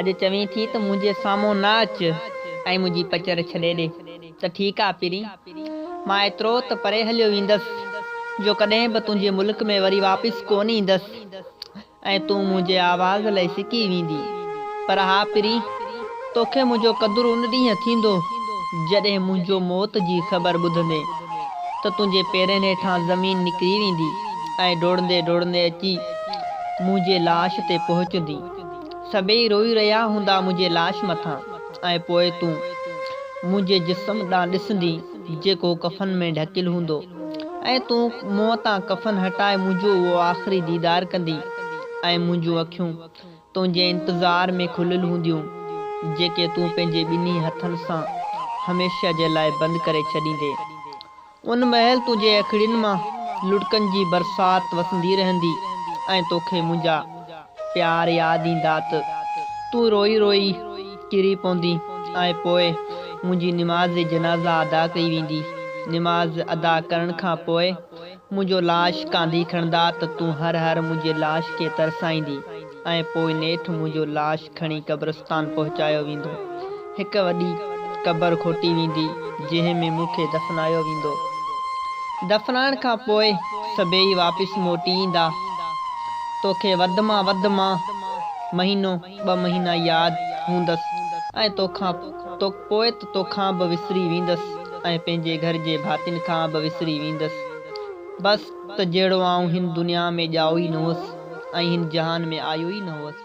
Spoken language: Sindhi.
اڄ چوين ٿي ته منهنجي سامهون نه اچ ۽ منهنجي پچر ڇڏي ڏي ته ٺيڪ آ پرين، مان ايترو ته پري هليو ويندس جو ڪڏهن به تنهنجي ملڪ ۾ وري واپس ڪونه ايندس ۽ تون منهنجي آواز لئي سڪي ويندين. پر ها پرين، توکي منهنجو قدر ان ڏينهن ٿيندو جڏهن منهنجو موت جي خبر ٻڌندين ته تنهنجي پيرن هيٺان زمين نڪري ويندي ۽ ڊوڙندي ڊوڙندي اچي منهنجي لاش تي پهچندين. سڀيئي روئي رهيا هوندا منهنجي لاش مٿان ۽ پوء تون منهنجي جسم ڏانهن ڏسندين جيڪو ڪفن ۾ ڍڪيل هوندو ۽ تون منهن تان ڪفن هٽائي منهنجو اهو آخري ديدار ڪندين ۽ منهنجون اکيون تنهنجي انتظار ۾ کليل هونديون جيڪي تون پنهنجي ٻنهي هٿن سان هميشه جي لاء بند ڪري ڇڏيندين. ان مهل تنهنجي اکڙين مان لڙڪن جي برسات وسندي رهندي ۽ توکي منهنجا پيار ياد ايندا ته تون روئي روئي ڪري پوندين ۽ پوء منهنجي نماز جنازه ادا ڪئي ويندي. نماز ادا ڪرڻ کان پوء منهنجو لاش ڪانڌي کڻندا ته تون هر هر منهنجي لاش کي ترسائيندين ۽ پوء نيٺ منهنجو لاش کڻي قبرستان پهچايو ويندو. هڪ وڏي قبر کوٽي ويندي، جنهن ۾ مون کي دفنايو ويندو. دفنائڻ کان پوء سڀيئي واپس موٽي ايندا. توکي وڌ مان وڌ مان مهينو ٻه مهينا ياد هوندس ۽ توکان پوء ته توکان به وسري ويندس ۽ پنهنجي گهر جي ڀاتين کان به وسري ويندس. بس ته جهڙو آئون هن دنيا ۾ ڄائو ئي نه هوس ۽ هن جهان ۾ آيو ئي نه هوس.